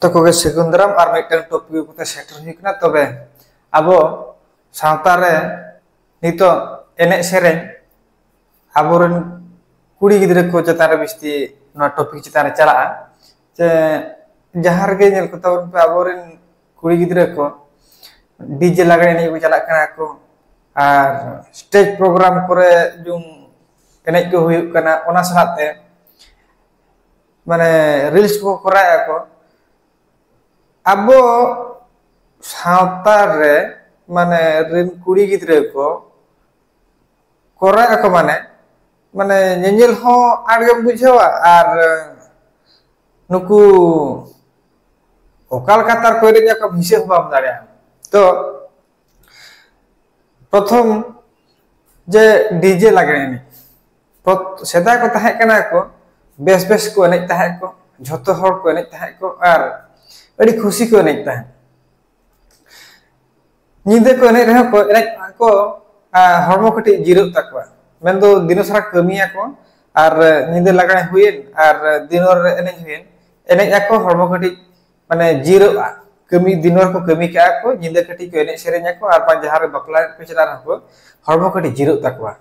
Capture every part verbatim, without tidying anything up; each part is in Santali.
ᱛᱟᱠᱚ ᱜᱮ ᱥᱟᱹᱜᱩᱱ ᱫᱟᱨᱟᱢ ᱟᱨ ᱢᱤᱫᱴᱟᱝ ᱴᱚᱯᱤᱠ ᱠᱚᱛᱮ ᱥᱮᱴᱮᱨ ᱦᱩᱭ ᱠᱟᱱᱟ᱾ ᱛᱚᱵᱮ ᱟᱵᱚ ᱥᱟᱶᱛᱟ ᱨᱮ ᱱᱤᱛᱚᱜ ᱮᱱᱮᱡ ᱥᱮᱨᱮᱧ ᱟᱵᱚᱨᱮᱱ ᱠᱩᱲᱤ ᱜᱤᱫᱽᱨᱟᱹ ᱠᱚ ᱪᱮᱛᱟᱱ ᱨᱮ ᱵᱤᱥᱛᱤ ᱱᱚᱣᱟ ᱴᱚᱯᱤᱠ ᱪᱮᱛᱟᱱ ᱨᱮ ᱪᱟᱞᱟᱜᱼᱟ᱾ ᱡᱮ ᱡᱟᱦᱟᱸ ᱨᱮᱜᱮ ᱧᱮᱞ ᱠᱚ ᱛᱟᱵᱚᱱ ᱯᱮ, ᱟᱵᱚᱨᱮᱱ ᱠᱩᱲᱤ ᱜᱤᱫᱽᱨᱟᱹ ᱠᱚ ᱰᱤᱡᱮ ᱞᱟᱜᱽᱲᱮ ᱮᱱᱮᱡ ᱠᱚ ᱪᱟᱞᱟᱜ ᱠᱟᱱᱟ ᱠᱚ, ᱟᱨ ᱥᱴᱮᱡᱽ ᱯᱨᱳᱜᱨᱟᱢ ᱠᱚᱨᱮ ᱡᱩᱢ ᱮᱱᱮᱡ ᱠᱚ ᱦᱩᱭᱩᱜ ᱠᱟᱱᱟ, ᱚᱱᱟ ᱥᱟᱞᱟᱜ ᱛᱮ ᱢᱟᱱᱮ ᱨᱤᱞᱥ ᱠᱚ ᱠᱚᱨᱟᱣᱮᱫᱼᱟ ᱠᱚ᱾ ᱟᱵᱚ ᱥᱟᱶᱛᱟ ᱨᱮ ᱢᱟᱱᱮ ᱨᱤᱱ ᱠᱩᱲᱤ ᱜᱤᱫᱽᱨᱟᱹ ᱠᱚ ᱠᱚᱨᱟᱣᱮᱫᱼᱟ ᱠᱚ, ᱢᱟᱱᱮ ᱢᱟᱱᱮ ᱧᱮᱧᱮᱞ ᱦᱚᱸ ᱟᱸᱴ ᱜᱮᱢ ᱵᱩᱡᱷᱟᱹᱣᱟ, ᱟᱨ ᱱᱩᱠᱩ ᱚᱠᱟ ᱞᱮᱠᱟ ᱛᱟᱨ ᱠᱚ ᱮᱱᱮᱡ ᱟᱠᱚ ᱦᱤᱥᱟᱹᱵ ᱦᱚᱸ ᱵᱟᱢ ᱫᱟᱲᱮᱭᱟᱜᱼᱟ᱾ ᱛᱚ ᱯᱨᱚᱛᱷᱚᱢ ᱡᱮ ᱰᱤᱡᱮ ᱞᱟᱜᱽᱲᱮ ᱮᱱᱮᱡ, ᱯᱨᱚᱛ- ᱥᱮᱫᱟᱭ ᱠᱚ ᱛᱟᱦᱮᱸ ᱠᱟᱱᱟ ᱠᱚ, ᱵᱮᱥ ᱵᱮᱥ ᱠᱚ ᱮᱱᱮᱡ ᱛᱟᱦᱮᱸᱫ ᱠᱚ, ᱡᱷᱚᱛᱚ ᱦᱚᱲ ᱠᱚ ᱮᱱᱮᱡ ᱛᱟᱦᱮᱸᱫ ᱠᱚ, ᱟᱨ ᱟᱹᱰᱤ ᱠᱷᱩᱥᱤ ᱠᱚ ᱮᱱᱮᱡ ᱛᱟᱦᱮᱸᱫ᱾ ᱧᱤᱫᱟᱹ ᱠᱚ ᱮᱱᱮᱡ ᱨᱮᱦᱚᱸ ᱠᱚ ᱮᱱᱮᱡ ᱠᱚ, ᱟᱨ ᱦᱚᱲᱢᱚ ᱠᱟᱹᱴᱤᱡ ᱡᱤᱨᱟᱹᱜ ᱛᱟᱠᱚᱣᱟ, ᱢᱮᱱᱫᱚ ᱫᱤᱱᱟᱹ ᱥᱟᱨᱟ ᱠᱟᱹᱢᱤᱭᱟᱠᱚ ᱟᱨ ᱧᱤᱫᱟᱹ ᱞᱟᱜᱽᱲᱮ ᱦᱩᱭᱮᱱ ᱟᱨ ᱫᱤᱱ ᱨᱮ ᱮᱱᱮᱡ ᱦᱩᱭᱮᱱ, ᱮᱱᱮᱡ ᱟᱠᱚ, ᱦᱚᱲᱢᱚ ᱠᱟᱹᱴᱤᱡ ᱢᱟᱱᱮ ᱡᱤᱨᱟᱹᱜᱼᱟ᱾ ᱠᱟᱹᱢᱤ ᱫᱤᱱ ᱨᱮ ᱠᱚ ᱠᱟᱹᱢᱤ ᱠᱟᱜᱼᱟ ᱠᱚ, ᱧᱤᱫᱟᱹ ᱠᱟᱹᱴᱤᱡ ᱠᱚ ᱮᱱᱮᱡ ᱥᱮᱨᱮᱧ ᱟᱠᱚ, ᱟᱨ ᱵᱟᱝ ᱡᱟᱦᱟᱸ ᱨᱮ ᱵᱟᱯᱞᱟ ᱠᱚ ᱪᱟᱞᱟᱜ ᱨᱮᱦᱚᱸ ᱠᱚ ᱦᱚᱲᱢᱚ ᱠᱟᱹᱴᱤᱡ ᱡᱤᱨᱟᱹᱜ ᱛᱟᱠᱚᱣᱟ,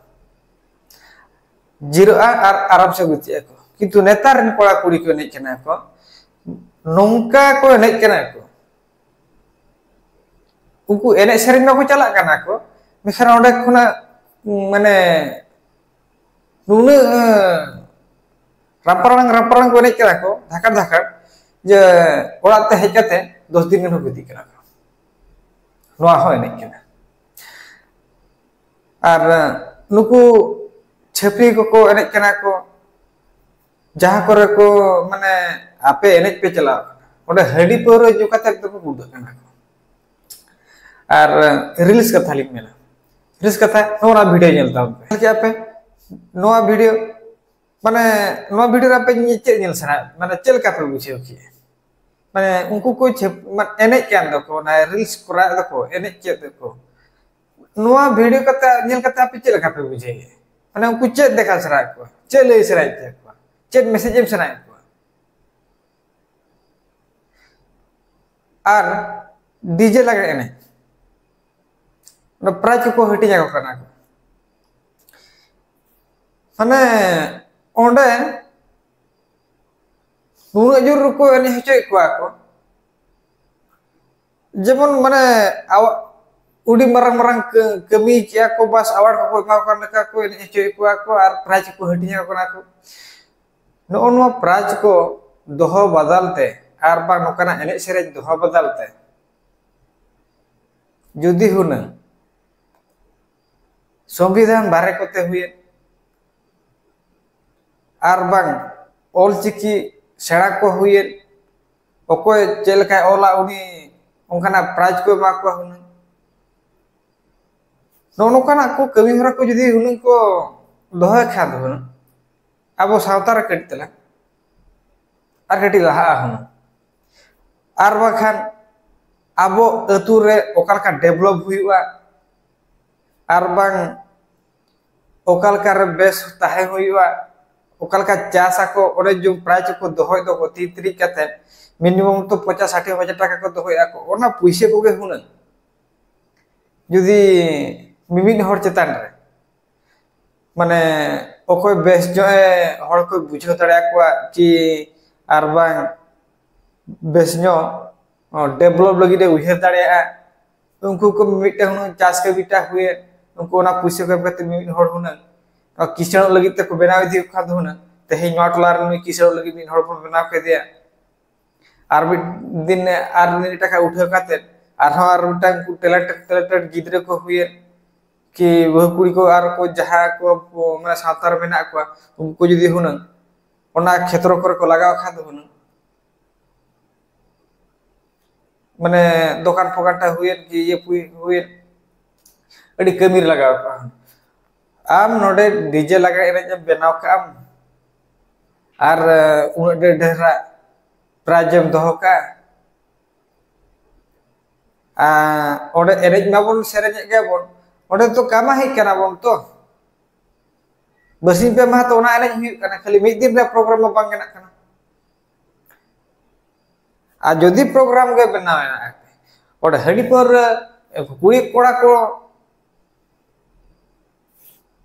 ᱡᱤᱨᱟᱹᱜᱼᱟ ᱟᱨ ᱟᱨᱟᱢ ᱥᱮ ᱜᱤᱛᱤᱡ ᱟᱠᱚ᱾ ᱠᱤᱱᱛᱩ ᱱᱮᱛᱟᱨ ᱨᱮᱱ ᱠᱚᱲᱟ ᱠᱩᱲᱤ ᱠᱚ ᱮᱱᱮᱡ ᱠᱟᱱᱟ ᱠᱚ, ᱱᱚᱝᱠᱟ ᱠᱚ ᱮᱱᱮᱡ ᱠᱟᱱᱟ ᱠᱚ᱾ ᱩᱱᱠᱩ ᱮᱱᱮᱡ ᱥᱮᱨᱮᱧ ᱢᱟᱠᱚ ᱪᱟᱞᱟᱜ ᱠᱟᱱᱟ ᱠᱚ, ᱢᱮᱱᱠᱷᱟᱱ ᱚᱸᱰᱮ ᱠᱷᱚᱱᱟᱜ ᱢᱟᱱᱮ ᱱᱩᱱᱟᱹᱜ ᱨᱟᱯᱟᱨᱟᱝ ᱨᱟᱯᱟᱨᱟᱝ ᱠᱚ ᱮᱱᱮᱡ ᱠᱟᱱᱟ ᱠᱚ, ᱫᱷᱟᱠᱟᱲ ᱫᱷᱟᱠᱟᱲ, ᱡᱮ ᱚᱲᱟᱜ ᱛᱮ ᱦᱮᱡ ᱠᱟᱛᱮ ᱫᱚᱥ ᱫᱤᱱ ᱜᱟᱱ ᱦᱚᱸ ᱜᱤᱛᱤᱡ ᱠᱟᱱᱟ ᱠᱚ᱾ ᱱᱚᱣᱟ ᱦᱚᱸ ᱮᱱᱮᱡ ᱠᱟᱱᱟ᱾ ᱟᱨ ᱱᱩᱠᱩ ᱪᱷᱟᱹᱯᱨᱤ ᱠᱚᱠᱚ ᱮᱱᱮᱡ ᱠᱟᱱᱟ ᱠᱚ, ᱡᱟᱦᱟᱸ ᱠᱚᱨᱮ ᱠᱚ ᱢᱟᱱᱮ ᱟᱯᱮ ᱮᱱᱮᱡ ᱯᱮ ᱪᱟᱞᱟᱣ ᱠᱟᱱᱟ, ᱚᱸᱰᱮ ᱦᱟᱺᱰᱤ ᱯᱟᱹᱣᱨᱟᱹ ᱧᱩ ᱠᱟᱛᱮ ᱫᱚᱠᱚ ᱜᱩᱲᱫᱟᱹᱜ ᱠᱟᱱᱟ ᱠᱚ᱾ ᱟᱨ ᱨᱤᱞᱥ ᱠᱟᱛᱷᱟ ᱞᱤᱧ ᱢᱮᱱᱟ, ᱨᱤᱞᱥ ᱠᱟᱛᱷᱟ, ᱱᱚᱣᱟ ᱵᱷᱤᱰᱤᱭᱳ ᱧᱮᱞ ᱛᱟᱵᱚᱱ ᱯᱮ᱾ ᱧᱮᱞ ᱠᱮᱜᱼᱟ ᱯᱮ ᱱᱚᱣᱟ ᱵᱷᱤᱰᱤᱭᱳ, ᱢᱟᱱᱮ ᱱᱚᱣᱟ ᱵᱷᱤᱰᱤᱭᱳ ᱨᱮ ᱟᱯᱮ ᱪᱮᱫ ᱧᱮᱞ ᱥᱟᱱᱟ, ᱢᱟᱱᱮ ᱪᱮᱫ ᱞᱮᱠᱟ ᱯᱮ ᱵᱩᱡᱷᱟᱹᱣ ᱠᱮᱜᱼᱟ? ᱢᱟᱱᱮ ᱩᱱᱠᱩ ᱠᱚ ᱪᱷᱮᱯ-, ᱢᱟᱱᱮ ᱮᱱᱮᱡ ᱠᱟᱱ ᱫᱚᱠᱚ, ᱚᱱᱟ ᱨᱤᱞᱥ ᱠᱚᱨᱟᱣ ᱫᱚᱠᱚ, ᱮᱱᱮᱡ ᱪᱮᱫ ᱫᱚᱠᱚ, ᱱᱚᱣᱟ ᱵᱷᱤᱰᱤᱭᱳ ᱠᱟᱛᱮ ᱧᱮᱞ ᱠᱟᱛᱮ ᱟᱯᱮ ᱪᱮᱫ ᱞᱮᱠᱟ ᱯᱮ ᱵᱩᱡᱷᱟᱹᱣᱮᱫᱼᱟ? ᱢᱟᱱᱮ ᱩᱱᱠᱩ ᱪᱮᱫ ᱫᱮᱠᱷᱟᱣ ᱥᱟᱱᱟᱭᱮᱫ ᱠᱚᱣᱟ, ᱪᱮᱫ ᱞᱟᱹᱭ ᱥᱟᱱᱟᱭᱮᱫ ᱠᱚᱣᱟ, ᱪᱮᱫ ᱢᱮᱥᱮᱡᱽ ᱮᱢ ᱥᱟᱱᱟᱭᱮᱫ ᱠᱚᱣᱟ? ᱟᱨ ᱰᱤᱡᱮ ᱞᱟᱜᱽᱲᱮ ᱮᱱᱮᱡ, ᱚᱱᱟ ᱯᱨᱟᱭᱤᱡᱽ ᱠᱚᱠᱚ ᱦᱟᱹᱴᱤᱧ ᱟᱠᱚ ᱠᱟᱱᱟ ᱠᱚ᱾ ᱢᱟᱱᱮ ᱚᱸᱰᱮ ᱱᱩᱱᱟᱹᱜ ᱡᱳᱨ ᱠᱚ ᱮᱱᱮᱡ ᱦᱚᱪᱚᱭᱮᱫ ᱠᱚᱣᱟ ᱠᱚ, ᱡᱮᱢᱚᱱ ᱢᱟᱱᱮ ᱟᱣ-, ᱟᱹᱰᱤ ᱢᱟᱨᱟᱝ ᱢᱟᱨᱟᱝ ᱠᱟᱹ-, ᱠᱟᱹᱢᱤ ᱠᱮᱜᱼᱟ ᱠᱚ, ᱵᱟᱥ ᱟᱣᱟᱨᱰ ᱠᱚᱠᱚ ᱮᱢᱟ ᱠᱚ ᱠᱟᱱ ᱞᱮᱠᱟ ᱠᱚ ᱮᱱᱮᱡ ᱦᱚᱪᱚᱭᱮᱫ ᱠᱚᱣᱟ ᱠᱚ ᱟᱨ ᱯᱨᱟᱭᱤᱡᱽ ᱠᱚᱠᱚ ᱦᱟᱹᱴᱤᱧ ᱟᱠᱚ ᱠᱟᱱᱟ ᱠᱚ᱾ ᱱᱚᱜᱼᱚ ᱱᱚᱣᱟ ᱯᱨᱟᱭᱤᱡᱽ ᱠᱚ ᱫᱚᱦᱚ ᱵᱟᱫᱟᱞ ᱛᱮ ᱟᱨ ᱵᱟᱝ ᱱᱚᱝᱠᱟᱱᱟᱜ ᱮᱱᱮᱡ ᱥᱮᱨᱮᱧ ᱫᱚᱦᱚ ᱵᱟᱫᱟᱞ ᱛᱮ ᱡᱩᱫᱤ ᱦᱩᱱᱟᱹᱝ ᱥᱚᱝᱵᱤᱫᱷᱟᱱ ᱵᱟᱨᱮ ᱠᱚᱛᱮ ᱦᱩᱭᱮᱱ, ᱟᱨ ᱵᱟᱝ ᱚᱞᱪᱤᱠᱤ ᱥᱮᱬᱟ ᱠᱚ ᱦᱩᱭᱮᱱ, ᱚᱠᱚᱭ ᱪᱮᱫ ᱞᱮᱠᱟᱭ ᱚᱞᱟ ᱩᱱᱤ ᱚᱱᱠᱟᱱᱟᱜ ᱯᱨᱟᱭᱤᱡᱽ ᱠᱚ ᱮᱢᱟ ᱠᱚᱣᱟ ᱦᱩᱱᱟᱹᱝ᱾ ᱱᱚᱜᱼᱚ ᱱᱚᱝᱠᱟᱱᱟᱜ ᱠᱚ ᱠᱟᱹᱢᱤ ᱦᱚᱨᱟ ᱠᱚ ᱡᱩᱫᱤ ᱦᱩᱱᱟᱹᱝ ᱠᱚ ᱫᱚᱦᱚᱭ ᱠᱷᱟᱱ ᱫᱚ ᱦᱩᱱᱟᱹᱝ ᱟᱵᱚ ᱥᱟᱶᱛᱟ ᱨᱮ ᱠᱟᱹᱴᱤᱡ ᱛᱟᱞᱟᱝ ᱟᱨ ᱠᱟᱹᱴᱤᱡ ᱞᱟᱦᱟᱜᱼᱟ ᱦᱩᱱᱟᱹᱝ᱾ ᱟᱨ ᱵᱟᱝᱠᱷᱟᱱ ᱟᱵᱚ ᱟᱹᱛᱩ ᱨᱮ ᱚᱠᱟ ᱞᱮᱠᱟ ᱰᱮᱵᱷᱞᱚᱯ ᱦᱩᱭᱩᱜᱼᱟ, ᱟᱨ ᱵᱟᱝ ᱚᱠᱟ ᱞᱮᱠᱟ ᱨᱮ ᱵᱮᱥ ᱛᱟᱦᱮᱸ ᱦᱩᱭᱩᱜᱼᱟ, ᱚᱠᱟ ᱞᱮᱠᱟ ᱪᱟᱥ ᱟᱠᱚ, ᱚᱸᱰᱮ ᱡᱩᱫᱤ ᱯᱨᱟᱭᱤᱡᱽ ᱠᱚ ᱫᱚᱦᱚᱭ ᱫᱚᱠᱚ ᱛᱤ ᱛᱤᱨᱤᱡ ᱠᱟᱛᱮ ᱢᱤᱱᱤᱢᱟᱢ ᱛᱚ ᱯᱚᱧᱪᱟᱥ ᱥᱟᱴᱷᱤ ᱦᱟᱡᱟᱨ ᱴᱟᱠᱟ ᱠᱚ ᱫᱚᱦᱚᱭᱮᱫᱼᱟ ᱠᱚ, ᱚᱱᱟ ᱯᱩᱭᱥᱟᱹ ᱠᱚᱜᱮ ᱦᱩᱱᱟᱹᱝ ᱡᱩᱫᱤ ᱢᱤᱢᱤᱫ ᱦᱚᱲ ᱪᱮᱛᱟᱱ ᱨᱮ ᱢᱟᱱᱮ ᱚᱠᱚᱭ ᱵᱮᱥ ᱧᱚᱜ ᱮ ᱦᱚᱲ ᱠᱚ ᱵᱩᱡᱷᱟᱹᱣ ᱫᱟᱲᱮᱭᱟᱠᱚᱣᱟ ᱠᱤ, ᱟᱨ ᱵᱟᱝ ᱵᱮᱥ ᱧᱚᱜ ᱰᱮᱵᱷᱞᱚᱯ ᱞᱟᱹᱜᱤᱫ ᱮ ᱩᱭᱦᱟᱹᱨ ᱫᱟᱲᱮᱭᱟᱜᱼᱟ, ᱩᱱᱠᱩ ᱠᱚ ᱢᱤᱫᱴᱟᱝ ᱦᱩᱱᱟᱹᱝ ᱪᱟᱥ ᱠᱟᱹᱢᱤᱴᱟ ᱦᱩᱭᱮᱱ, ᱩᱱᱠᱩ ᱚᱱᱟ ᱯᱩᱭᱥᱟᱹ ᱠᱚ ᱮᱢ ᱠᱟᱛᱮ ᱢᱤᱢᱤᱫ ᱦᱚᱲ ᱦᱩᱱᱟᱹᱝ ᱠᱤᱥᱟᱹᱬᱚᱜ ᱞᱟᱹᱜᱤᱫ ᱛᱮᱠᱚ ᱵᱮᱱᱟᱣ ᱤᱫᱤ ᱠᱷᱟᱱ ᱫᱚ ᱦᱩᱱᱟᱹᱝ ᱛᱮᱦᱮᱧ ᱱᱚᱣᱟ ᱴᱚᱞᱟ ᱨᱮ ᱱᱩᱭ ᱠᱤᱥᱟᱹᱬᱚᱜ ᱞᱟᱹᱜᱤᱫ ᱢᱤᱫ ᱦᱚᱲ ᱵᱚᱱ ᱵᱮᱱᱟᱣ ᱠᱮᱫᱮᱭᱟ, ᱟᱨ ᱢᱤᱫ ᱫᱤᱱ ᱟᱨ ᱢᱤᱫ ᱴᱟᱠᱟ ᱩᱴᱷᱟᱹᱣ ᱠᱟᱛᱮ ᱟᱨᱦᱚᱸ ᱟᱨ ᱢᱤᱫᱴᱟᱝ ᱩᱱᱠᱩ ᱴᱮᱞᱮᱱᱴᱮᱰ ᱴᱮᱞᱮᱱᱴᱮᱰ ᱜᱤᱫᱽᱨᱟᱹ ᱠᱚ ᱦᱩᱭᱮᱱ ᱠᱤ ᱵᱟᱹᱦᱩ ᱠᱩᱲᱤ ᱠᱚ ᱟᱨ ᱠᱚ ᱡᱟᱦᱟᱸ ᱠᱚ ᱢᱟᱱᱮ ᱥᱟᱶᱛᱟ ᱨᱮ ᱢᱮᱱᱟᱜ ᱠᱚᱣᱟ, ᱩᱱᱠᱩ ᱠᱚ ᱡᱩᱫᱤ ᱦᱩᱱᱟᱹᱝ ᱚᱱᱟ ᱠᱷᱮᱛᱨᱚ ᱠᱚᱨᱮ ᱠᱚ ᱞᱟᱜᱟᱣ ᱠᱷᱟᱱ ᱫᱚ ᱦᱩᱱᱟᱹᱝ ᱢᱟᱱᱮ ᱫᱚᱠᱟᱱ ᱯᱷᱚᱠᱟᱱ ᱴᱟ ᱦᱩᱭᱮᱱ ᱠᱤ ᱤᱭᱟᱹ ᱦᱩᱭ-, ᱦᱩᱭᱮᱱ, ᱟᱹᱰᱤ ᱠᱟᱹᱢᱤ ᱨᱮ ᱞᱟᱜᱟᱣ ᱠᱚᱜᱼᱟ᱾ ᱟᱢ ᱱᱚᱰᱮ ᱰᱤᱡᱮ ᱞᱟᱜᱽᱲᱮ ᱮᱱᱮᱡ ᱮᱢ ᱵᱮᱱᱟᱣ ᱠᱟᱜᱼᱟᱢ ᱟᱨ ᱩᱱᱟᱹᱜ ᱰᱷᱮᱨ ᱰᱷᱮᱨᱟᱜ ᱯᱨᱟᱭᱤᱡᱽ ᱮᱢ ᱫᱚᱦᱚ ᱠᱟᱜᱼᱟ, ᱟᱨ ᱚᱸᱰᱮ ᱮᱱᱮᱡ ᱢᱟᱵᱚᱱ ᱥᱮᱨᱮᱧᱮᱫ ᱜᱮᱭᱟᱵᱚᱱ, ᱚᱸᱰᱮ ᱛᱚ ᱠᱟᱢᱟᱦᱤᱡ ᱠᱟᱱᱟ ᱵᱚᱱ ᱛᱚ᱾ ᱵᱟᱹᱥᱤᱧ ᱯᱮ ᱢᱟᱦᱟ ᱛᱚ ᱚᱱᱟ ᱮᱱᱮᱡ ᱦᱩᱭᱩᱜ ᱠᱟᱱᱟ, ᱠᱷᱟᱹᱞᱤ ᱢᱤᱫ ᱫᱤᱱ ᱨᱮ ᱯᱨᱳᱜᱨᱟᱢ ᱢᱟ ᱵᱟᱝ ᱜᱟᱱᱚᱜ ᱠᱟᱱᱟ᱾ ᱟᱨ ᱡᱩᱫᱤ ᱯᱨᱳᱜᱨᱟᱢ ᱜᱮ ᱵᱮᱱᱟᱣ ᱮᱱᱟ, ᱚᱸᱰᱮ ᱦᱟᱺᱰᱤ ᱯᱟᱹᱣᱨᱟᱹ, ᱠᱩᱲᱤ ᱠᱚᱲᱟ ᱠᱚ,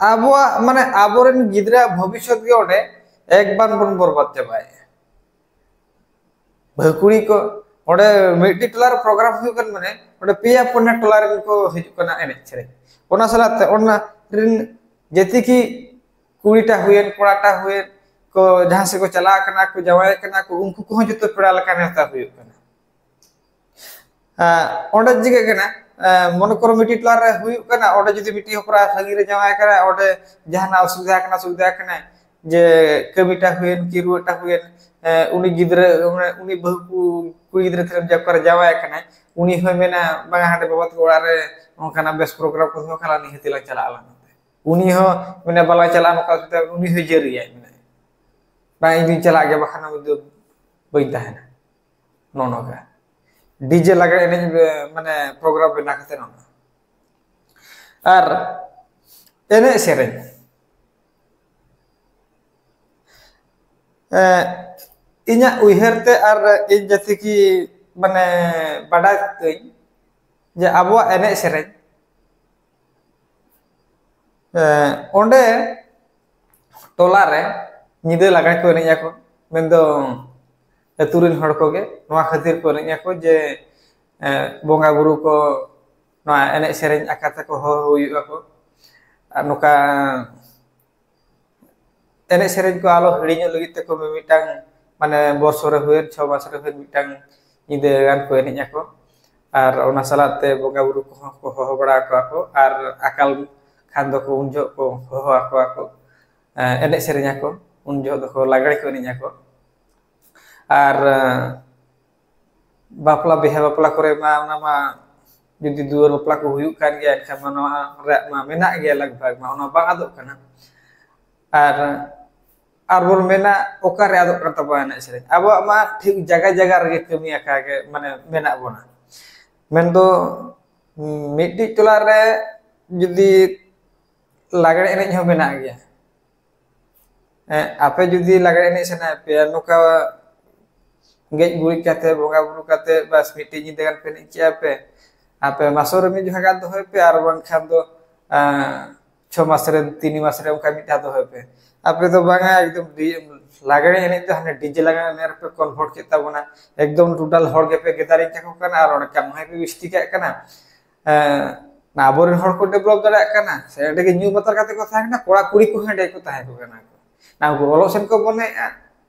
ᱟᱵᱚᱣᱟᱜ ᱢᱟᱱᱮ ᱟᱵᱚᱨᱮᱱ ᱜᱤᱫᱽᱨᱟᱹ ᱵᱷᱚᱵᱤᱥᱥᱚᱛ ᱜᱮ ᱚᱸᱰᱮ ᱮᱠᱵᱟᱨ ᱵᱚᱱ ᱵᱚᱨᱵᱟᱫ ᱪᱟᱵᱟᱭᱮᱫᱼᱟ᱾ ᱵᱟᱹᱦᱩ ᱠᱩᱲᱤ ᱠᱚ ᱚᱸᱰᱮ ᱢᱤᱫᱴᱤᱡ ᱴᱚᱞᱟ ᱨᱮ ᱯᱨᱳᱜᱨᱟᱢ ᱦᱩᱭᱩᱜ ᱠᱟᱱ, ᱢᱟᱱᱮ ᱚᱸᱰᱮ ᱯᱮᱭᱟ ᱯᱩᱱᱭᱟ ᱴᱚᱞᱟ ᱨᱮᱱ ᱠᱚ ᱦᱤᱡᱩᱜ ᱠᱟᱱᱟ ᱮᱱᱮᱡ ᱥᱮᱨᱮᱧ᱾ ᱚᱱᱟ ᱥᱟᱞᱟᱜ ᱛᱮ ᱚᱱᱟ ᱨᱮᱱ ᱡᱮᱛᱮ ᱠᱤ ᱠᱩᱲᱤᱴᱟ ᱦᱩᱭᱮᱱ, ᱠᱚᱲᱟᱴᱟ ᱦᱩᱭᱮᱱ, ᱠᱚ ᱡᱟᱦᱟᱸ ᱥᱮᱫ ᱠᱚ ᱪᱟᱞᱟᱣ ᱠᱟᱱᱟ ᱠᱚ, ᱡᱟᱶᱟᱭ ᱠᱟᱱᱟ ᱠᱚ, ᱩᱱᱠᱩ ᱠᱚᱦᱚᱸ ᱡᱚᱛᱚ ᱯᱮᱲᱟ ᱞᱮᱠᱟ ᱱᱮᱣᱛᱟ ᱦᱩᱭᱩᱜ ᱠᱟᱱᱟ᱾ ᱟᱸ, ᱚᱸᱰᱮ ᱪᱤᱠᱟᱹᱜ ᱠᱟᱱᱟ? ᱟᱸ, ᱢᱚᱱᱮ ᱠᱚᱨᱚ ᱢᱤᱫᱴᱤᱡ ᱴᱚᱞᱟ ᱨᱮ ᱦᱩᱭᱩᱜ ᱠᱟᱱᱟ, ᱚᱸᱰᱮ ᱡᱩᱫᱤ ᱢᱤᱫᱴᱤᱡ ᱦᱚᱯᱚᱱ ᱮᱨᱟ ᱥᱟᱺᱜᱤᱧ ᱨᱮ ᱡᱟᱶᱟᱭ ᱠᱟᱱᱟ, ᱚᱸᱰᱮ ᱡᱟᱦᱟᱱᱟᱜ ᱚᱥᱩᱵᱤᱫᱷᱟ ᱠᱟᱱᱟ, ᱥᱩᱵᱤᱫᱷᱟ ᱠᱟᱱᱟᱭ, ᱡᱮ ᱠᱟᱹᱢᱤᱴᱟ ᱦᱩᱭᱮᱱ ᱠᱤ ᱨᱩᱣᱟᱹᱴᱟ ᱦᱩᱭᱮᱱ, ᱮ, ᱩᱱᱤ ᱜᱤᱫᱽᱨᱟᱹ, ᱩᱱᱤ, ᱩᱱᱤ ᱵᱟᱹᱦᱩ ᱠᱩ-, ᱠᱩᱲᱤ ᱜᱤᱫᱽᱨᱟᱹ ᱛᱤᱱᱟᱹᱜ ᱡᱟᱠ ᱠᱚᱨᱮ ᱡᱟᱶᱟᱭ ᱠᱟᱱᱟᱭ, ᱩᱱᱤ ᱦᱚᱸᱭ ᱢᱮᱱᱟ, "ᱵᱟᱝᱟ, ᱦᱟᱸᱰᱮ ᱵᱟᱵᱟ ᱛᱟᱠᱚ ᱚᱲᱟᱜ ᱨᱮ ᱚᱱᱠᱟᱱᱟᱜ ᱵᱮᱥ ᱯᱨᱳᱜᱨᱟᱢ ᱠᱚ ᱫᱚᱦᱚ ᱠᱟᱱᱟ, ᱱᱤᱦᱟᱹᱛᱤ ᱞᱟᱝ ᱪᱟᱞᱟᱜᱼᱟ ᱟᱞᱟᱝ ᱱᱚᱛᱮ᱾" ᱩᱱᱤ ᱦᱚᱸ ᱢᱮᱱᱟ, "ᱵᱟᱞᱟᱝ ᱪᱟᱞᱟᱜᱼᱟ", ᱱᱚᱝᱠᱟ ᱠᱟᱛᱮ ᱩᱱᱤ ᱦᱚᱸᱭ ᱡᱟᱹᱨᱤᱭᱟᱭ, ᱢᱮᱱᱟ, "ᱵᱟᱝ, ᱤᱧ ᱫᱩᱧ ᱪᱟᱞᱟᱜ ᱜᱮᱭᱟ, ᱵᱟᱠᱷᱟᱱ ᱩᱱᱤ ᱫᱚ ᱵᱟᱹᱧ ᱛᱟᱦᱮᱱᱟ", ᱱᱚᱜᱼᱚ ᱱᱚᱝᱠᱟ᱾ ᱰᱤᱡᱮ ᱞᱟᱜᱽᱲᱮ ᱮᱱᱮᱡ, ᱮ, ᱢᱟᱱᱮ ᱯᱨᱳᱜᱨᱟᱢ ᱵᱮᱱᱟᱣ ᱠᱟᱛᱮ ᱱᱚᱝᱠᱟ᱾ ᱟᱨ ᱮᱱᱮᱡ ᱥᱮᱨᱮᱧ, ᱮ, ᱤᱧᱟᱹᱜ ᱩᱭᱦᱟᱹᱨ ᱛᱮ ᱟᱨ ᱤᱧ ᱡᱟᱹᱛᱤ ᱠᱤ ᱢᱟᱱᱮ ᱵᱟᱰᱟᱭ ᱛᱟᱹᱧ ᱡᱮ ᱟᱵᱚᱣᱟᱜ ᱮᱱᱮᱡ ᱥᱮᱨᱮᱧ, ᱮ, ᱚᱸᱰᱮ ᱴᱚᱞᱟ ᱨᱮ ᱧᱤᱫᱟᱹ ᱞᱟᱜᱽᱲᱮ ᱠᱚ ᱮᱱᱮᱡ ᱟᱠᱚ, ᱢᱮᱱᱫᱚ ᱟᱹᱛᱩ ᱨᱮᱱ ᱦᱚᱲ ᱠᱚᱜᱮ ᱱᱚᱣᱟ ᱠᱷᱟᱹᱛᱤᱨ ᱠᱚ ᱮᱱᱮᱡ ᱟᱠᱚ ᱡᱮ, ᱮ, ᱵᱚᱸᱜᱟ ᱵᱩᱨᱩ ᱠᱚ ᱱᱚᱣᱟ ᱮᱱᱮᱡ ᱥᱮᱨᱮᱧ ᱟᱠᱟ ᱛᱮᱠᱚ ᱦᱚᱦᱚ ᱦᱩᱭᱩᱜ ᱟᱠᱚ᱾ ᱟᱨ ᱱᱚᱝᱠᱟ ᱮᱱᱮᱡ ᱥᱮᱨᱮᱧ ᱠᱚ ᱟᱞᱚ ᱦᱤᱲᱤᱧᱚᱜ ᱞᱟᱹᱜᱤᱫ ᱛᱮᱠᱚ ᱢᱤᱢᱤᱫᱴᱟᱝ, ᱢᱟᱱᱮ, ᱵᱚᱨᱥᱚ ᱨᱮ ᱦᱩᱭᱮᱱ, ᱪᱷᱚ ᱢᱟᱥ ᱨᱮ ᱦᱩᱭᱮᱱ, ᱢᱤᱫᱴᱟᱝ ᱧᱤᱫᱟᱹ ᱜᱟᱱ ᱠᱚ ᱮᱱᱮᱡ ᱟᱠᱚ᱾ ᱟᱨ ᱚᱱᱟ ᱥᱟᱞᱟᱜ ᱛᱮ ᱵᱚᱸᱜᱟ ᱵᱩᱨᱩ ᱠᱚᱦᱚᱸ ᱠᱚ ᱦᱚᱦᱚ ᱵᱟᱲᱟ ᱟᱠᱚᱣᱟ ᱠᱚ, ᱟᱨ ᱟᱠᱟᱞ ᱠᱷᱟᱱ ᱫᱚᱠᱚ ᱩᱱ ᱡᱚᱦᱚᱜ ᱠᱚ ᱦᱚᱦᱚ ᱟᱠᱚᱣᱟ ᱠᱚ, ᱮ, ᱮᱱᱮᱡ ᱥᱮᱨᱮᱧ ᱟᱠᱚ, ᱩᱱ ᱡᱚᱦᱚᱜ ᱫᱚᱠᱚ ᱞᱟᱜᱽᱲᱮ ᱠᱚ ᱮᱱᱮᱡ ᱟᱠᱚ᱾ ᱟᱨ, ᱮ, ᱵᱟᱯᱞᱟ, ᱵᱤᱦᱟᱹ ᱵᱟᱯᱞᱟ ᱠᱚᱨᱮ ᱢᱟ, ᱚᱱᱟ ᱢᱟ ᱡᱩᱫᱤ ᱫᱩᱣᱟᱹᱨ ᱵᱟᱯᱞᱟ ᱠᱚ ᱦᱩᱭᱩᱜ ᱠᱟᱱ ᱜᱮᱭᱟ, ᱮᱱᱠᱷᱟᱱ ᱢᱟ ᱱᱚᱣᱟ ᱨᱮᱭᱟᱜ ᱢᱟ ᱢᱮᱱᱟᱜ ᱜᱮᱭᱟ, ᱞᱟᱜᱽ ᱵᱷᱟᱜᱽ ᱢᱟ ᱚᱱᱟ ᱵᱟᱝ ᱟᱫᱚᱜ ᱠᱟᱱᱟ᱾ ᱟᱨ, ᱟᱨ ᱵᱚᱱ ᱢᱮᱱᱟ, ᱚᱠᱟᱨᱮ ᱟᱫᱚᱜ ᱠᱟᱱ ᱛᱟᱵᱚᱱᱟ ᱮᱱᱮᱡ ᱥᱮᱨᱮᱧ? ᱟᱵᱚᱣᱟᱜ ᱢᱟ ᱴᱷᱤᱠ ᱡᱟᱭᱜᱟ ᱡᱟᱭᱜᱟ ᱨᱮᱜᱮ ᱠᱟᱹᱢᱤ ᱟᱠᱟ ᱜᱮ, ᱢᱟᱱᱮ, ᱢᱮᱱᱟᱜ ᱵᱚᱱᱟ᱾ ᱢᱮᱱᱫᱚ, ᱢᱤᱫᱴᱤᱡ ᱴᱚᱞᱟ ᱨᱮ ᱡᱩᱫᱤ ᱞᱟᱜᱽᱲᱮ ᱮᱱᱮᱡ ᱦᱚᱸ ᱢᱮᱱᱟᱜ ᱜᱮᱭᱟ, ᱮ, ᱟᱯᱮ ᱡᱩᱫᱤ ᱞᱟᱜᱽᱲᱮ ᱮᱱᱮᱡ ᱥᱟᱱᱟᱭᱮᱫ ᱯᱮᱭᱟ, ᱱᱚᱝᱠᱟ ᱜᱮᱡ ᱜᱩᱨᱤᱡ ᱠᱟᱛᱮ, ᱵᱚᱸᱜᱟ ᱵᱩᱨᱩ ᱠᱟᱛᱮ, ᱵᱟᱥ ᱢᱤᱫᱴᱮᱡ ᱧᱤᱫᱟᱹ ᱜᱟᱱ ᱯᱮ ᱮᱱᱮᱡ ᱠᱮᱜᱼᱟ ᱯᱮ᱾ ᱟᱯᱮ ᱢᱟᱥᱚ ᱨᱮ ᱢᱤᱫ ᱡᱚᱠᱷᱟ ᱜᱟᱱ ᱫᱚᱦᱚᱭ ᱯᱮ, ᱟᱨ ᱵᱟᱝᱠᱷᱟᱱ ᱫᱚ, ᱟᱸ, ᱪᱷᱚ ᱢᱟᱥ ᱨᱮ, ᱛᱤᱱ ᱢᱟᱥ ᱨᱮ ᱚᱱᱠᱟ ᱢᱤᱫ ᱫᱷᱟᱣ ᱫᱚᱦᱚᱭ ᱯᱮ᱾ ᱟᱯᱮ ᱫᱚ ᱵᱟᱝᱟ, ᱮᱠᱫᱚᱢ ᱰᱤ-, ᱞᱟᱜᱽᱲᱮ ᱮᱱᱮᱡ ᱫᱚ ᱦᱟᱱᱮ ᱰᱤᱡᱮ ᱞᱟᱜᱽᱲᱮ ᱮᱱᱮᱡ ᱨᱮᱯᱮ convert ᱠᱮᱫ ᱛᱟᱵᱚᱱᱟ᱾ ᱮᱠᱫᱚᱢ total ᱦᱚᱲ ᱜᱮᱯᱮ gathering ᱠᱟᱠᱚ ᱠᱟᱱᱟ ᱟᱨ ᱚᱸᱰᱮ ᱠᱟᱹᱢᱤ ᱦᱚᱸᱯᱮ ᱵᱤᱥᱴᱤ ᱠᱟᱜ ᱠᱟᱱᱟ᱾ ᱮᱸ, ᱟᱵᱚᱨᱮᱱ ᱦᱚᱲ ᱠᱚ develop ᱫᱟᱲᱮᱭᱟᱜ ᱠᱟᱱᱟ, ᱥᱮ ᱚᱸᱰᱮ ᱜᱮ ᱧᱩ ᱵᱟᱛᱟᱨ ᱠᱟᱛᱮ ᱠᱚ ᱛᱟᱦᱮᱸ ᱠᱟᱱᱟ, ᱠᱚᱲᱟ ᱠᱩᱲᱤ ᱠᱚᱦᱚᱸ ᱚᱸᱰᱮ ᱠᱚ ᱛᱟᱦᱮᱸ ᱠᱚ ᱠᱟᱱᱟ ᱠᱚ᱾ ᱱᱟ ᱩᱱᱠᱩ ᱚᱞᱚᱜ ᱥᱮᱫ ᱠᱚ ᱢᱚᱱᱮᱭᱮᱜᱼᱟ,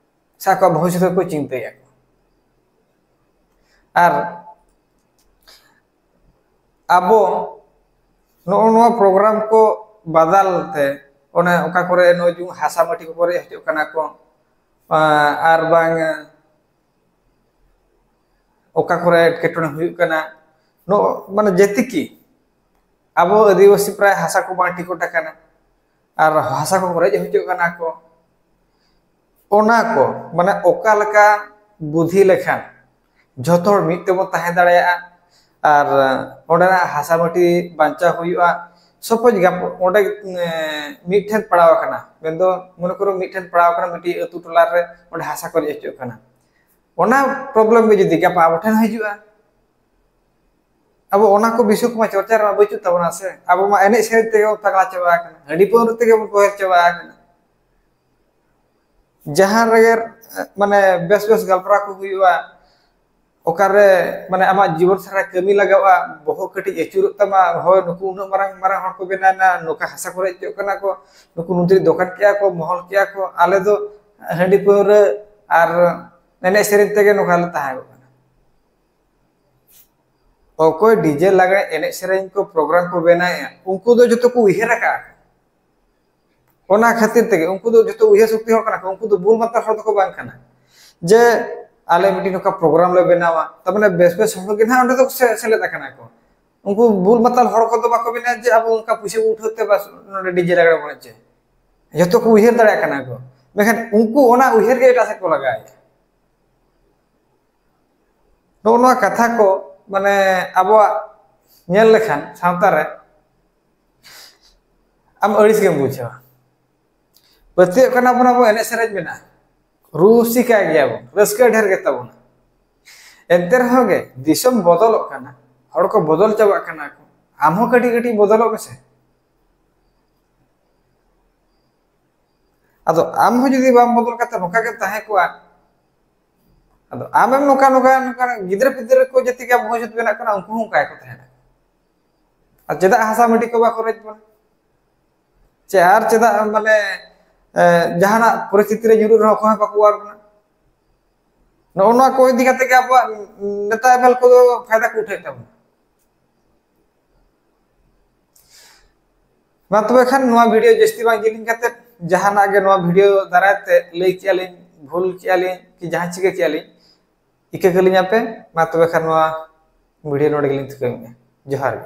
ᱥᱮ ᱟᱠᱚᱣᱟᱜ ᱵᱷᱚᱵᱤᱥᱥᱚᱛ ᱠᱚ ᱪᱤᱱᱛᱟᱹᱭᱟ ᱠᱚ᱾ ᱟᱨ ᱟᱵᱚ ᱱᱚᱜᱼᱚ ᱱᱚᱣᱟ program ᱠᱚ ᱵᱟᱫᱟᱞ ᱛᱮ, ᱚᱱᱮ ᱚᱠᱟ ᱠᱚᱨᱮ ᱱᱚᱜᱼᱚᱭ ᱡᱮᱢᱚᱱ ᱦᱟᱥᱟ ᱢᱟᱹᱴᱤ ᱠᱚ ᱨᱮᱡ ᱦᱚᱪᱚᱜ ᱠᱟᱱᱟ ᱠᱚ, ᱟᱨ ᱵᱟᱝ ᱚᱠᱟ ᱠᱚᱨᱮ ᱮᱴᱠᱮᱴᱚᱬᱮ ᱦᱩᱭᱩᱜ ᱠᱟᱱᱟ, ᱱᱚᱜᱼᱚ ᱢᱟᱱᱮ ᱡᱮᱛᱮ ᱠᱤ ᱟᱵᱚ ᱟᱹᱫᱤᱵᱟᱹᱥᱤ ᱯᱨᱟᱭ ᱦᱟᱥᱟ ᱠᱚ ᱵᱟᱝ ᱴᱷᱤᱠᱚ ᱴᱷᱟᱠᱟᱱᱟ, ᱟᱨ ᱦᱟᱥᱟ ᱠᱚ ᱨᱮᱡ ᱦᱚᱪᱚᱜ ᱠᱟᱱᱟ ᱠᱚ᱾ ᱚᱱᱟ ᱠᱚ ᱢᱟᱱᱮ ᱚᱠᱟ ᱞᱮᱠᱟ ᱵᱩᱫᱷᱤ ᱞᱮᱠᱷᱟᱱ ᱡᱷᱚᱛᱚ ᱦᱚᱲ ᱢᱤᱫ ᱛᱮᱵᱚᱱ ᱛᱟᱦᱮᱸ ᱫᱟᱲᱮᱭᱟᱜᱼᱟ, ᱟᱨ ᱚᱸᱰᱮᱱᱟᱜ ᱦᱟᱥᱟ ᱢᱟᱹᱴᱤ ᱵᱟᱧᱪᱟᱣ ᱦᱩᱭᱩᱜᱼᱟ᱾ ᱥᱚᱯᱚᱡ ᱜᱟᱯ-, ᱚᱸᱰᱮ, ᱮ, ᱢᱤᱫᱴᱷᱮᱱ ᱯᱟᱲᱟᱣ ᱟᱠᱟᱱᱟ, ᱢᱮᱱᱫᱚ ᱢᱚᱱᱮ ᱠᱚᱨᱚ ᱢᱤᱫᱴᱷᱮᱱ ᱯᱟᱲᱟᱣ ᱟᱠᱟᱱᱟ ᱢᱤᱫᱴᱤᱡ ᱟᱹᱛᱩ ᱴᱚᱞᱟ ᱨᱮ, ᱚᱸᱰᱮ ᱦᱟᱥᱟ ᱠᱚ ᱨᱮᱡ ᱦᱚᱪᱚᱜ ᱠᱟᱱᱟ᱾ ᱚᱱᱟ problem ᱜᱮ ᱡᱩᱫᱤ ᱜᱟᱯᱟ ᱟᱵᱚ ᱴᱷᱮᱱ ᱦᱤᱡᱩᱜᱼᱟ, ᱟᱵᱚ ᱚᱱᱟ ᱠᱚ ᱵᱤᱥᱚᱭ ᱠᱚᱢᱟ ᱪᱚᱨᱪᱟ ᱨᱮᱢᱟ ᱵᱟᱹᱪᱩᱜ ᱛᱟᱵᱚᱱᱟ ᱥᱮ᱾ ᱟᱵᱚ ᱢᱟ ᱮᱱᱮᱡ ᱥᱮᱨᱮᱧ ᱛᱮᱜᱮ ᱵᱚᱱ ᱯᱟᱜᱽᱞᱟ ᱪᱟᱵᱟ ᱟᱠᱟᱱᱟ, ᱦᱟᱺᱰᱤ ᱯᱟᱹᱣᱨᱟᱹ ᱛᱮᱜᱮ ᱵᱚᱱ ᱵᱚᱦᱮᱞ ᱪᱟᱵᱟ ᱟᱠᱟᱱᱟ᱾ ᱡᱟᱦᱟᱸ ᱨᱮᱜᱮ, ᱢᱟᱱᱮ, ᱵᱮᱥ ᱵᱮᱥ ᱜᱟᱞᱢᱟᱨᱟᱣ ᱠᱚ ᱦᱩᱭᱩᱜᱼᱟ, ᱚᱠᱟᱨᱮ, ᱢᱟᱱᱮ, ᱟᱢᱟᱜ ᱡᱤᱵᱚᱱ ᱥᱟᱨᱟ ᱠᱟᱹᱢᱤ ᱞᱟᱜᱟᱜᱼᱟ, ᱵᱚᱦᱚᱜ ᱠᱟᱹᱴᱤᱡ ᱟᱹᱪᱩᱨᱚᱜ ᱛᱟᱢᱟ, ᱦᱳᱭ, ᱱᱩᱠᱩ ᱩᱱᱟᱹᱜ ᱢᱟᱨᱟᱝ ᱢᱟᱨᱟᱝ ᱦᱚᱲ ᱠᱚ ᱵᱮᱱᱟᱣ ᱮᱱᱟ, ᱱᱚᱝᱠᱟ ᱦᱟᱥᱟ ᱠᱚ ᱨᱮᱡ ᱦᱚᱪᱚᱜ ᱠᱟᱱᱟ ᱠᱚ, ᱱᱩᱠᱩ ᱱᱩᱱᱛᱨᱤ ᱫᱚᱠᱟᱱ ᱠᱮᱜᱼᱟ ᱠᱚ, ᱢᱚᱦᱚᱞ ᱠᱮᱜᱼᱟ ᱠᱚ, ᱟᱞᱮ ᱫᱚ ᱦᱟᱺᱰᱤ ᱯᱟᱹᱣᱨᱟᱹ ᱟᱨ ᱮᱱᱮᱡ ᱥᱮᱨᱮᱧ ᱛᱮᱜᱮ ᱱᱚᱝᱠᱟ ᱞᱮ ᱛᱟᱦᱮᱸ ᱠᱚᱜ ᱠᱟᱱᱟ᱾ ᱚᱠᱚᱭ ᱰᱤᱡᱮ ᱞᱟᱜᱽᱲᱮ ᱮᱱᱮᱡ ᱥᱮᱨᱮᱧ ᱠᱚ program ᱠᱚ ᱵᱮᱱᱟᱣᱮᱫᱼᱟ, ᱩᱱᱠᱩ ᱫᱚ ᱡᱚᱛᱚ ᱠᱚ ᱩᱭᱦᱟᱹᱨ ᱟᱠᱟᱫᱼᱟ᱾ ᱚᱱᱟ ᱠᱷᱟᱹᱛᱤᱨ ᱛᱮᱜᱮ ᱩᱱᱠᱩ ᱫᱚ ᱡᱚᱛᱚ ᱩᱭᱦᱟᱹᱨ ᱥᱚᱠᱛᱤ ᱦᱚᱲ ᱠᱟᱱᱟ ᱠᱚ, ᱩᱱᱠᱩ ᱫᱚ ᱵᱩᱞ ᱢᱟᱛᱟᱞ ᱦᱚᱲ ᱫᱚᱠᱚ ᱵᱟᱝ ᱠᱟᱱᱟ᱾ ᱡᱮ ᱟᱞᱮ ᱢᱤᱫᱴᱤᱡ ᱱᱚᱝᱠᱟ program ᱞᱮ ᱵᱮᱱᱟᱣᱟ, ᱛᱟᱨ ᱢᱟᱱᱮ ᱵᱮᱥ ᱵᱮᱥ ᱦᱚᱲ ᱜᱮ ᱱᱟᱦᱟᱜ ᱚᱸᱰᱮ ᱫᱚ ᱥᱮ-, ᱥᱮᱞᱮᱫ ᱟᱠᱟᱱᱟ ᱠᱚ᱾ ᱩᱱᱠᱩ ᱵᱩᱞ ᱢᱟᱛᱟᱞ ᱦᱚᱲ ᱠᱚᱫᱚ ᱵᱟᱠᱚ ᱢᱮᱱᱟ ᱡᱮ ᱟᱵᱚ ᱚᱱᱠᱟ ᱯᱩᱭᱥᱟᱹ ᱵᱚ ᱩᱴᱷᱟᱹᱣ ᱛᱮ ᱵᱟᱥ ᱱᱚᱰᱮ ᱰᱤᱡᱮ ᱞᱟᱜᱽᱲᱮ ᱵᱚᱱ ᱮᱱᱮᱡᱟ᱾ ᱡᱚᱛᱚ ᱠᱚ ᱩᱭᱦᱟᱹᱨ ᱫᱟᱲᱮᱭᱟᱜ ᱠᱟᱱᱟ ᱠᱚ, ᱢᱮᱱᱠᱷᱟᱱ ᱩᱱᱠᱩ ᱚᱱᱟ ᱩᱭᱦᱟᱹᱨ ᱜᱮ ᱮᱴᱟᱜ ᱥᱮᱫ ᱠᱚ ᱞᱟᱜᱟᱣᱮᱫᱼᱟ᱾ ᱱᱚᱜᱼᱚ ᱱᱚᱣᱟ ᱠᱟᱛᱷᱟ ᱠᱚ, ᱢᱟᱱᱮ, ᱟᱵᱚᱣᱟᱜ ᱧᱮᱞ ᱞᱮᱠᱷᱟᱱ ᱥᱟᱶᱛᱟ ᱨᱮ ᱟᱢ ᱟᱹᱲᱤᱥ ᱜᱮᱢ ᱵᱩᱡᱷᱟᱹᱣᱟ᱾ ᱯᱟᱹᱛᱭᱟᱹᱜ ᱠᱟᱱᱟ ᱵᱚᱱ ᱟᱵᱚ ᱮᱱᱮᱡ ᱥᱮᱨᱮᱧ ᱢᱮᱱᱟᱜᱼᱟ, ᱨᱩᱥᱤᱠᱟ ᱜᱮᱭᱟᱵᱚᱱ, ᱨᱟᱹᱥᱠᱟᱹ ᱰᱷᱮᱨ ᱜᱮᱛᱟᱵᱚᱱᱟ᱾ ᱮᱱᱛᱮ ᱨᱮᱦᱚᱸ ᱜᱮ ᱫᱤᱥᱚᱢ ᱵᱚᱫᱚᱞᱚᱜ ᱠᱟᱱᱟ, ᱦᱚᱲ ᱠᱚ ᱵᱚᱫᱚᱞ ᱪᱟᱵᱟᱜ ᱠᱟᱱᱟ ᱠᱚ᱾ ᱟᱢ ᱦᱚᱸ ᱠᱟᱹᱴᱤᱡ ᱠᱟᱹᱴᱤᱡ ᱵᱚᱫᱚᱞᱚᱜ ᱢᱮᱥᱮ᱾ ᱟᱫᱚ ᱟᱢ ᱦᱚᱸ ᱡᱩᱫᱤ ᱵᱟᱢ ᱵᱚᱫᱚᱞ ᱠᱟᱛᱮ ᱱᱚᱝᱠᱟ ᱜᱮᱢ ᱛᱟᱦᱮᱸ ᱠᱚᱜᱼᱟ, ᱟᱫᱚ ᱟᱢᱮᱢ ᱱᱚᱝᱠᱟ ᱱᱚᱝᱠᱟ ᱱᱚᱝᱠᱟ ᱜᱤᱫᱽᱨᱟᱹ ᱯᱤᱫᱽᱨᱟᱹ ᱠᱚ ᱡᱟᱛᱮ ᱜᱮ ᱵᱷᱚᱵᱤᱥᱚᱛ ᱵᱮᱱᱟᱜ ᱠᱟᱱᱟ, ᱩᱱᱠᱩ ᱦᱚᱸ ᱚᱱᱠᱟ ᱜᱮᱠᱚ ᱛᱟᱦᱮᱱᱟ᱾ ᱟᱨ ᱪᱮᱫᱟᱜ ᱦᱟᱥᱟ ᱢᱟᱹᱴᱤ ᱠᱚ ᱵᱟᱠᱚ ᱨᱮᱡ ᱵᱚᱱᱟ? ᱪᱮ ᱟᱨ ᱪᱮᱫᱟᱜ ᱢᱟᱱᱮ ᱮ, ᱡᱟᱦᱟᱱᱟᱜ ᱯᱚᱨᱤᱥᱛᱷᱤᱛᱤ ᱨᱮ ᱧᱩᱨᱩᱜ ᱨᱮᱦᱚᱸ ᱚᱠᱚᱭ ᱦᱚᱸ ᱵᱟᱠᱚ ᱚᱣᱟᱨ ᱵᱚᱱᱟ? ᱱᱚᱜᱼᱚ ᱱᱚᱣᱟ ᱠᱚ ᱤᱫᱤ ᱠᱟᱛᱮ ᱜᱮ ᱟᱵᱚᱣᱟᱜ ᱱᱮᱛᱟ ᱮᱵᱮᱞ ᱠᱚᱫᱚ ᱯᱷᱟᱭᱫᱟ ᱠᱚ ᱩᱴᱷᱟᱹᱣᱮᱫ ᱛᱟᱵᱚᱱᱟ᱾ ᱢᱟ ᱛᱚᱵᱮ ᱠᱷᱟᱱ ᱱᱚᱣᱟ ᱵᱷᱤᱰᱤᱭᱳ ᱡᱟᱹᱥᱛᱤ ᱵᱟᱝ ᱡᱤᱞᱤᱧ ᱠᱟᱛᱮ, ᱡᱟᱦᱟᱱᱟᱜ ᱜᱮ ᱱᱚᱣᱟ ᱵᱷᱤᱰᱤᱭᱳ ᱫᱟᱨᱟᱭ ᱛᱮ ᱞᱟᱹᱭ ᱠᱮᱜᱼᱟ ᱞᱤᱧ, ᱵᱷᱩᱞ ᱠᱮᱜᱼᱟ ᱞᱤᱧ, ᱠᱤ ᱡᱟᱦᱟᱸ ᱪᱤᱠᱟᱹ ᱠᱮᱜᱼᱟ ᱞᱤᱧ, ᱤᱠᱟᱹ ᱠᱟᱹᱞᱤᱧ ᱟᱯᱮ᱾ ᱢᱟ ᱛᱚᱵᱮ ᱠᱷᱟᱱ ᱱᱚᱣᱟ ᱵᱷᱤᱰᱤᱭᱳ ᱱᱚᱰᱮ ᱜᱮᱞᱤᱧ ᱛᱷᱩᱠᱟᱹᱢᱮᱜᱼᱟ᱾ ᱡᱚᱦᱟᱨ ᱜᱮ᱾